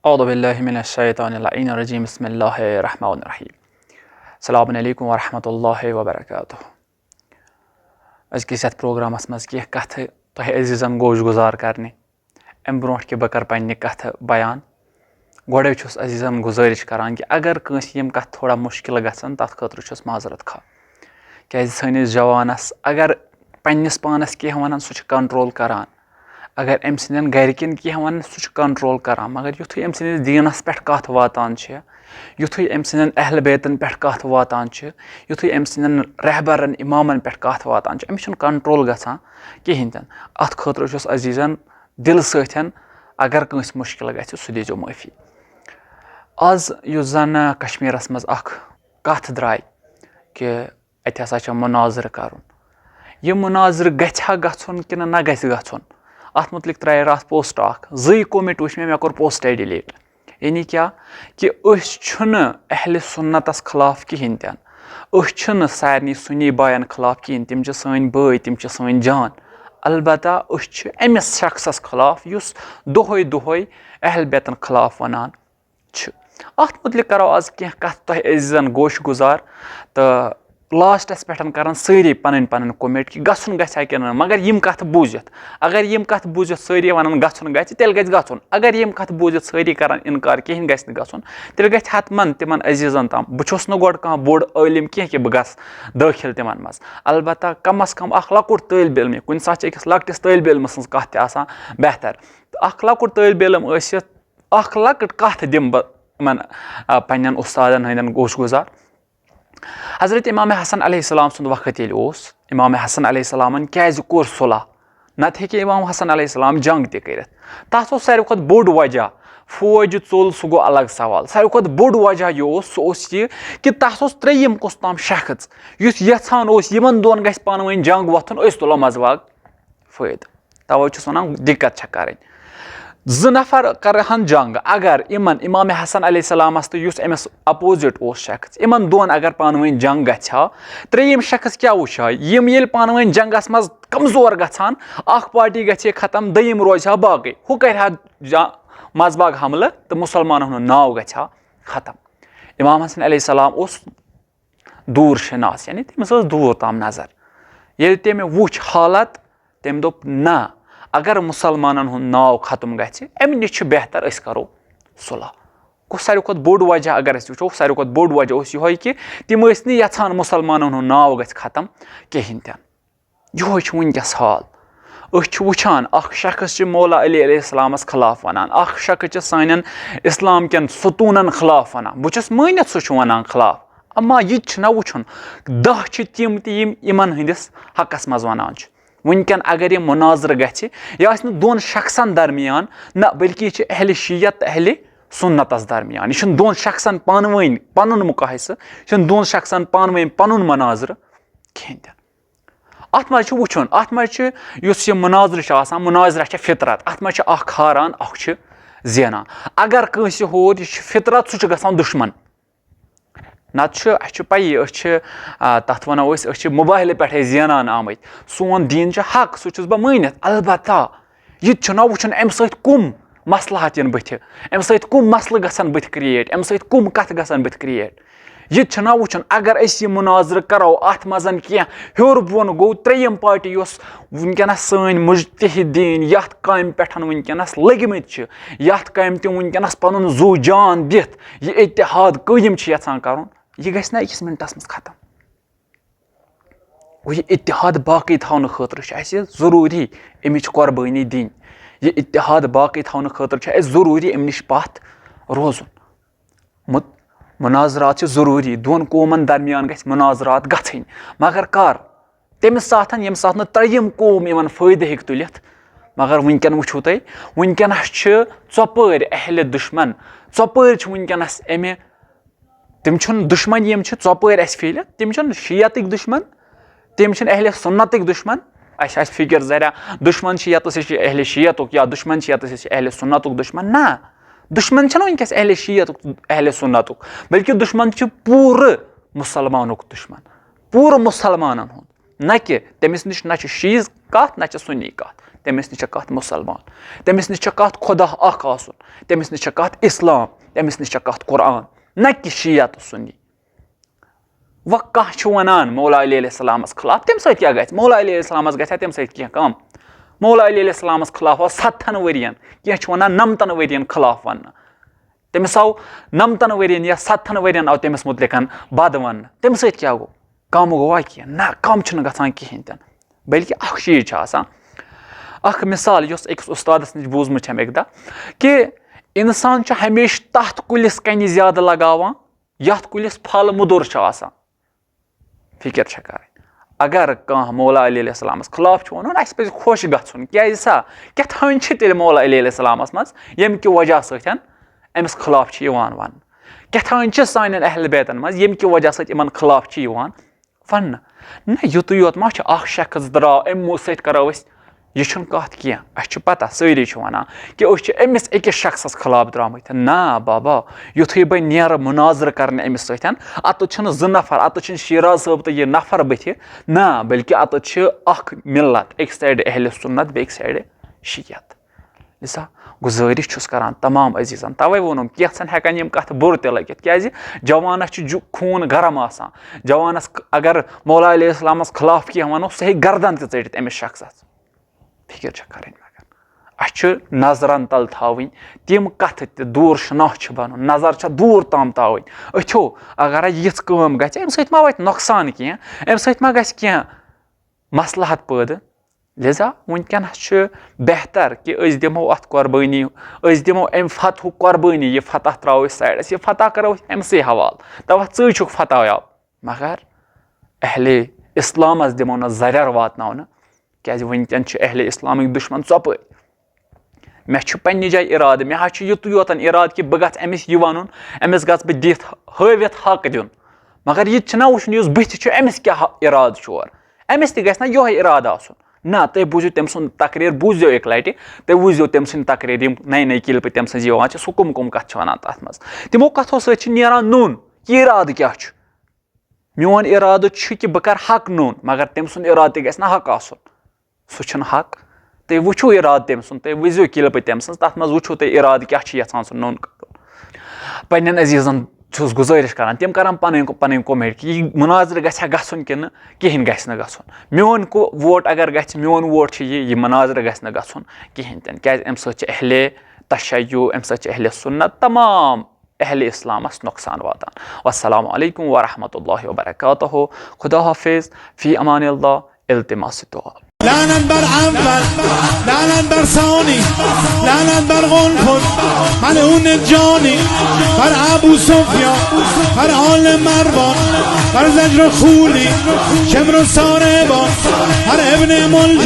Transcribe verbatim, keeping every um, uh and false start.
اعوذ باللہ من الشیطان اللعین الرجیم، بسم اللہ الرحمن الرحیم۔ السلام علیکم ورحمۃ اللہ وبرکاتہ۔ أزکِس یَتھ پروگرامَس منٛز کینٛہہ کَتھٕ تۄہہِ عزیٖزَن گوش گُزار کَرنہِ۔ اَمہِ برونٛٹھ کہِ بہٕ کَرٕ پنٛنہِ کَتھٕ بیان، گۄڈَے چھُس عزیٖزَن گُزٲرِش کَران کہِ اگر کٲنٛسہِ یِم کَتھٕ تھوڑا مُشکِل گژھن، تَتھ خٲطرٕ چھُس معذرت خواہ۔ کیٛازِ سٲنِس جوانَس اگر پنٛنِس پانَس کینٛہہ وَنان، سُہ چھُ کنٹرول کَران۔ اگر أمۍ سٕنٛدٮ۪ن گَرِکٮ۪ن کینٛہہ وَنان، سُہ چھُ کنٹرول کَران۔ مگر یُتھُے أمۍ سٕنٛدِس دیٖنَس پٮ۪ٹھ کَتھ واتان چھِ، یُتھُے أمۍ سٕنٛدٮ۪ن اہل بیتَن پٮ۪ٹھ کَتھ واتان چھِ، یُتھُے أمۍ سٕنٛدٮ۪ن رہبرَن، اِمامَن پٮ۪ٹھ کَتھ واتان چھِ، أمِس چھُنہٕ کنٹرول گژھان کِہیٖنۍ تہِ نہٕ۔ اَتھ خٲطرٕ چھُس عزیٖزَن دِلہٕ سۭتۍ، اگر کٲنٛسہِ مُشکِل گژھِ، سُہ دیٖزیو معٲفی۔ آز یُس زَن کشمیٖرَس منٛز اَکھ کَتھ درٛاے کہِ اَتہِ ہسا چھُ مُناظرٕ کَرُن۔ یہِ مُناظرٕ گژھِ ہا گژھُن کِنہٕ نہ گژھِ گژھُن، اَتھ مُتعلِق ترٛایے راتھ پوسٹ اَکھ، زٕے کومنٹ وٕچھ مےٚ، مےٚ کوٚر پوسٹَے ڈِلیٖٹ۔ یعنی کیٛاہ؟ کہِ أسۍ چھِنہٕ اہلِ سُنتَس خلاف کِہیٖنۍ تہِ نہٕ، أسۍ چھِنہٕ سارنٕے سُنی بایَن خلاف کِہیٖنۍ، تِم چھِ سٲنۍ بٲے، تِم چھِ سٲنۍ جان۔ البتہ أسۍ چھِ أمِس شخصَس خلاف یُس دۄہَے دۄہَے اہل بیتَن خلاف وَنان چھُ۔ اَتھ مُتعلِق کَرو آز کینٛہہ کَتھ تۄہہِ عزیٖزَن گوش گُزار۔ تہٕ لاسٹَس پٮ۪ٹھ کَرَن سٲری پَنٕنۍ پَنٕنۍ کومنٹ کہِ گژھُن گژھِ ہا کِنہٕ نہٕ، مگر یِم کَتھٕ بوٗزِتھ، اگر یِم کَتھٕ بوٗزِتھ سٲری وَنَن گژھُن گژھِ، تیٚلہِ گژھِ گژھُن۔ اگر یِم کَتھٕ بوٗزِتھ سٲری کَرَن اِنکار، کِہیٖنۍ گژھِ نہٕ گژھُن، تیٚلہِ گژھِ حتماً تِمَن عزیٖزَن تام۔ بہٕ چھُس نہٕ گۄڈٕ کانٛہہ بوٚڑ عٲلِم کینٛہہ کہِ بہٕ گژھٕ دٲخِل تِمَن منٛز۔ البتہ کم از کم اَکھ لۄکُٹ طٲلبِ علمہِ، کُنہِ ساتہٕ چھِ أکِس لۄکٹِس طٲلبِ علمہٕ سٕنٛز کَتھ تہِ آسان بہتر۔ تہٕ اَکھ لۄکُٹ طٲلبِ علم ٲسِتھ، اَکھ لۄکٕٹ کَتھ دِمہٕ بہٕ یِمَن، آ، پنٛنٮ۪ن اُستادَن ہٕنٛدٮ۪ن گوش گُزار۔ حضرت امام حسن علیہ السلام سُنٛد وقت ییٚلہِ اوس، امام حسن علیہ السلامَن کیٛازِ کوٚر صلح؟ نَتہٕ ہیٚکہِ امام حسن علیہ السلام جنگ تہِ کٔرِتھ۔ تَتھ اوس ساروی کھۄتہٕ بوٚڑ وجہ، فوج ژوٚل، سُہ گوٚو الگ سوال۔ ساروی کھۄتہٕ بوٚڑ وجہ یہِ اوس، سُہ اوس یہِ کہِ تَتھ اوس ترٛیٚیِم کُس تام شخص، یُس یَژھان اوس یِمَن دۄن گژھِ پانہٕ ؤنۍ جنگ وۄتھُن، أسۍ تُلو منٛزٕ باگ فٲیدٕ۔ تَوَے چھُس وَنان، دِقت چھےٚ کَرٕنۍ۔ زٕ نفر کَرٕہَن جنگ، اگر یِمَن، امام حسن علیہ السلامَس تہٕ یُس أمِس اپوزِٹ اوس شخص، یِمَن دۄن اگر پانہٕ ؤنۍ جنگ گژھِ ہا، ترٛیٚیِم شخص کیٛاہ وٕچھِ ہا؟ یِم ییٚلہِ پانہٕ ؤنۍ جنگَس منٛز کمزور گژھِ ہَن، اَکھ پارٹی گژھِ ہے ختم، دوٚیِم روزِ ہا باقٕے، ہُہ کَرِ ہا جا-، منٛزٕ باگ حملہٕ تہٕ مُسلمانَن ہُنٛد ناو گژھِ ہا ختم۔ امام حسن علیہ السلام اوس دوٗر شناس، یعنی تٔمِس ٲس دوٗر تام نظر۔ ییٚلہِ تٔمۍ وُچھ حالت، تٔمۍ دوٚپ، نہ، اگر مُسلمانَن ہُنٛد ناو ختم گژھِ، اَمہِ نِش چھُ بہتر أسۍ کَرو صلح۔ گوٚو، ساروی کھۄتہٕ بوٚڑ وجہ اگر أسۍ وٕچھو، ساروی کھۄتہٕ بوٚڑ وجہ اوس یِہوٚے کہِ تِم ٲسۍ نہٕ یَژھان مُسلمانَن ہُنٛد ناو گژھِ ختم کِہیٖنۍ تہِ نہٕ۔ یِہوٚے چھُ وٕنکیٚس حال۔ أسۍ چھِ وٕچھان، اَکھ شخص چھِ مولا علی علیہ السلامَس خلاف وَنان، اَکھ شخص چھِ سانٮ۪ن اِسلام کٮ۪ن ستوٗنَن خلاف وَنان۔ بہٕ چھُس مٲنِتھ سُہ چھُ وَنان خلاف، اما یہِ تہِ چھُنہ وٕچھُن، دَہ چھِ تِم تہِ یِم یِمَن ہٕنٛدِس حقَس منٛز وَنان چھِ۔ وٕنکٮ۪ن اگر یہِ مُناظرٕ گژھِ، یہِ آسہِ نہٕ دۄن شخصَن درمیان، نہ، بلکہِ یہِ چھِ اہلِ شیعت تہٕ اہلِ سُنتَس درمیان۔ یہِ چھُنہٕ دۄن شخصَن پانہٕ ؤنۍ پَنُن مُقایسہٕ، یہِ چھُنہٕ دۄن شخصَن پانہٕ ؤنۍ پَنُن مُناظرٕ کِہیٖنۍ تہِ نہٕ۔ اَتھ منٛز چھُ وٕچھُن، اَتھ منٛز چھُ، یُس یہِ مُناظرٕ چھُ آسان، مُناظرہ چھِ فطرت، اَتھ منٛز چھُ اَکھ ہاران، اَکھ چھُ زینان۔ اگر کٲنٛسہِ ہور، یہِ چھُ فطرت، سُہ چھُ گژھان دُشمن۔ نَتہٕ چھُ، اَسہِ چھُ پَیی، أسۍ چھِ، آ، تَتھ وَنو أسۍ، أسۍ چھِ مُباہلہٕ پٮ۪ٹھَے زینان آمٕتۍ۔ سون دیٖن چھُ حق، سُہ چھُس بہٕ مٲنِتھ۔ البتہ یہِ تہِ چھُنہ وٕچھُن، اَمہِ سۭتۍ کُم مصلحت یِن بٕتھِ، اَمہِ سۭتۍ کُم مسلہٕ گژھن بٕتھِ create، اَمہِ سۭتۍ کُم کَتھٕ گژھن بٕتھِ create۔ یہِ تہِ چھُنہ وٕچھُن، اگر أسۍ یہِ مُناظرٕ کَرو، اَتھ منٛز کینٛہہ ہیوٚر بۄن گوٚو، ترٛیٚیِم پارٹی یۄس وٕنکیٚنَس سٲنۍ مُجتہدیٖن یَتھ کامہِ پٮ۪ٹھ وٕنکیٚنَس لٔگۍ مٕتۍ چھِ، یَتھ کامہِ تِم وٕنکیٚنَس پَنُن زُو جان دِتھ یہِ اتحاد قٲیِم چھِ یَژھان کَرُن، یہِ گژھِ نہ أکِس مِنٹَس منٛز ختم۔ گوٚو، یہِ اتحاد باقٕے تھاونہٕ خٲطرٕ چھُ اَسہِ ضروٗری اَمِچ قۄربٲنی دِنۍ۔ یہِ اتحاد باقٕے تھاونہٕ خٲطرٕ چھُ اَسہِ ضروٗری اَمہِ نِش پَتھ روزُن۔ مُ-، مُناظرات چھِ ضروٗری، دۄن قومَن درمیان گژھِ مُناظرات گژھٕنۍ، مگر کر؟ تَمہِ ساتَن، ییٚمہِ ساتہٕ نہٕ ترٛیٚیِم قوم یِمَن فٲیدٕ ہیٚکہِ تُلِتھ۔ مگر وٕنکٮ۪ن وٕچھِو تُہۍ، وٕنکٮ۪نَس چھِ ژۄپٲرۍ اہلِ دُشمَن، ژۄپٲرۍ چھِ وٕنکٮ۪نَس اَمہِ تِم چھِنہٕ دُشمن، یِم چھِ ژۄپٲرۍ اَسہِ پھیٖرِتھ، تِم چھِنہٕ شیعتٕکۍ دُشمن، تِم چھِنہٕ اہلِ سُنتٕکۍ دُشمن۔ اَسہِ آسہِ فِکِر زَریا، دُشمن شیعتس، یہِ چھِ اہلِ شیعتُک، یا دُشمن شیعتس، یہِ چھِ اہلِ سُنتُک دُشمن۔ نہ، دُشمن چھِنہٕ وٕنکیٚس اہلِ شیعتُک، اہلِ سُنتُک، بلکہِ دُشمن چھِ پوٗرٕ مُسلمانُک دُشمن، پوٗرٕ مُسلمانن ہُنٛد۔ نہ کہِ تٔمِس نِش نہ چھِ شیٖز کَتھ، نہ چھِ سُنی کَتھ، تٔمِس نِش چھےٚ کَتھ مُسلمان، تٔمِس نِش چھےٚ کَتھ خۄدا اَکھ آسُن، تٔمِس نِش چھےٚ کَتھ اِسلام، تٔمِس نِش چھےٚ کَتھ قرآن، نہ کہِ شیعہ تہٕ سُنی۔ وۄنۍ کانٛہہ چھُ وَنان مولا علی علیہ السلامَس خلاف، تَمہِ سۭتۍ کیٛاہ گژھِ؟ مولا علی علیہ السلامَس گژھِ ہا تَمہِ سۭتۍ کینٛہہ کَم؟ مولا علی علیہ السلامَس خلاف آو سَتتھَن ؤرِین، کینٛہہ چھِ وَنان نَمتَن ؤرِین خلاف وَننہٕ۔ تٔمِس آو نَمتَن ؤرِین یا سَتتھَن ؤرِین آو تٔمِس مُتعلِقَن بَد وَننہٕ۔ تَمہِ سۭتۍ کیٛاہ گوٚو؟ کَم گوٚوا کینٛہہ؟ نہ، کَم چھُنہٕ گژھان کِہیٖنۍ تہِ نہٕ۔ بلکہِ اَکھ چیٖز چھُ آسان، اَکھ مِثال یۄس أکِس اُستادَس نِش بوٗزمٕژ چھَم اَکہِ دۄہ، کہِ اِنسان چھُ ہمیشہِ تَتھ کُلِس کَنہِ زیادٕ لَگاوان، یَتھ کُلِس پھل مُدُر چھُ آسان۔ فِکِر چھےٚ کَرٕنۍ۔ اگر کانٛہہ مولا علی علیہ السلامَس خلاف چھُ وَنُن، اَسہِ پَزِ خۄش گژھُن۔ کیٛازِ سا؟ کیٛاہ تھٲوِن چھِ تیٚلہِ مولا علی علیہ السلامَس منٛز، ییٚمہِ کہِ وجہ سۭتۍ أمِس خلاف چھِ یِوان وَننہٕ؟ کیٛاہ تھٲوِن چھِ سانٮ۪ن اہل بیتَن منٛز، ییٚمہِ کہِ وجہ سۭتۍ یِمَن خلاف چھِ یِوان وَننہٕ؟ نہ، یُتُے یوت ما چھُ، اَکھ شخص درٛاو، اَمہِ مُ-، سۭتۍ کَرو أسۍ، یہِ چھُنہٕ کَتھ کینٛہہ۔ اَسہِ چھُ پَتہ، سٲری چھِ وَنان کہِ أسۍ چھِ أمِس أکِس شخصَس خلاف درٛامٕتۍ۔ نہ بابا، یُتھُے بہٕ نیرٕ مُناظرٕ کَرنہِ أمِس سۭتۍ، اَتَتھ چھِنہٕ زٕ نفر، اَتَتھ چھِنہٕ شیراز صٲب تہٕ یہِ نفر بٕتھِ، نہ، بلکہِ اَتَتھ چھِ اَکھ مِلت، أکۍ سایڈٕ اہلِ سُنت، بیٚکہِ سایڈٕ شیعت۔ لِسا، گُزٲرِش چھُس کَران تمام عزیٖزَن، تَوَے ووٚنُم، کینٛژھن ہٮ۪کَن یِم کَتھٕ بُرٕ تہِ لٔگِتھ، کیٛازِ جوانَس چھُ جُ-، خوٗن گرم آسان۔ جوانَس ک-، اگر مولا علیہ السلامَس خلاف کینٛہہ وَنو، سُہ ہیٚکہِ گردَن تہِ ژٔٹِتھ أمِس شخصَس۔ فِکِر چھےٚ کَرٕنۍ مگر۔ اَسہِ چھُ نظرَن تَل تھاوٕنۍ تِم کَتھٕ تہِ، دوٗر شِناس چھِ بَنُن، نظر چھےٚ دوٗر تام تھاوٕنۍ۔ أتھیو اگر یِژھ کٲم گژھِ، اَمہِ سۭتۍ ما واتہِ نۄقصان کینٛہہ؟ اَمہِ سۭتۍ ما گژھِ کینٛہہ مصلحت پٲدٕ؟ لہذا وٕنکیٚنَس چھُ بہتر کہِ أسۍ دِمو اَتھ قۄربٲنی، أسۍ دِمو اَمہِ فتحُک قۄربٲنی، یہِ فتح ترٛاوو أسۍ سایڈَس، یہِ فتح کَرو أسۍ أمۍ سٕے حوالہٕ۔ دَپہوس، ژٕے چھُکھ فتح یاب، مگر اہلِ اِسلامَس دِمو نہٕ زَرٮ۪ر واتناونہٕ، کیٛازِ وٕنکیٚن چھِ اہلِ اِسلامٕکۍ دُشمَن ژۄپٲرۍ۔ مےٚ چھُ پننہِ جایہِ اِرادٕ، مےٚ حظ چھُ یُتُے یوتَن اِرادٕ کہِ بہٕ گژھٕ أمِس یہِ وَنُن، أمِس گژھٕ بہٕ دِتھ ہٲوِتھ حق دیُن۔ مگر یہِ تہِ چھُنہ وٕچھُن یُس بٕتھِ چھُ، أمِس کیٛاہ اِرادٕ چھُ اورٕ؟ أمِس تہِ گژھِ نہ یِہوٚے اِرادٕ آسُن۔ نہ، تُہۍ بوٗزِو تٔمۍ سُنٛد تقریر، بوٗزِو اَکہِ لَٹہِ، تُہۍ وٕچھزیو تٔمۍ سٕنٛدۍ تقریر، یِم نَیہِ نَیہِ کِلپہٕ تٔمۍ سٕنٛز یِوان چھِ، سُہ کٕم کٕم کَتھٕ چھِ وَنان تَتھ منٛز۔ تِمو کَتھو سۭتۍ چھِ نیران نوٚن، یہِ اِرادٕ کیٛاہ چھُ؟ میون اِرادٕ چھُ کہِ بہٕ کَرٕ حق نوٚن، مگر تٔمۍ سُنٛد اِرادٕ تہِ گژھِ نہ حق آسُن۔ سُہ چھُنہٕ حق۔ تُہۍ وٕچھِو اِرادٕ تٔمۍ سُنٛد، تُہۍ وٕچھزیو کِلپہٕ تٔمۍ سٕنٛز، تَتھ منٛز وٕچھِو تُہۍ اِرادٕ کیٛاہ چھُ یَژھان سُہ نوٚن کَرُن۔ پنٛنٮ۪ن عزیٖزَن چھُس گُزٲرِش کَران، تِم کَرَن پَنٕنۍ، پَنٕنۍ کوٚمٮ۪نٛٹ کہِ یہِ مُناظرٕ گژھِ ہا گژھُن کِنہٕ کِہیٖنۍ گژھِ نہٕ گژھُن۔ میون کو-، ووٹ اگر گژھِ، میون ووٹ چھُ یہِ، یہِ مُناظرٕ گژھِ نہٕ گژھُن کِہیٖنۍ تہِ نہٕ، کیٛازِ اَمہِ سۭتۍ چھِ اہلِ تشیع، اَمہِ سۭتۍ چھِ اہلِ سُنت، تمام اہلِ اسلامس نۄقصان واتان۔ والسلام علیکم ورحمۃ اللہ وبرکاتہ۔ خدا حافظ، فی امان اللہ، التماس دعا۔ لعنت بر اول، لعنت بر ثانی، لعنت بر قنفذ، ملعون جانی، بر ابو سفیان، بر آل مروان، بر زجر خولی، شمر و ساربان، بر ابن ملجم۔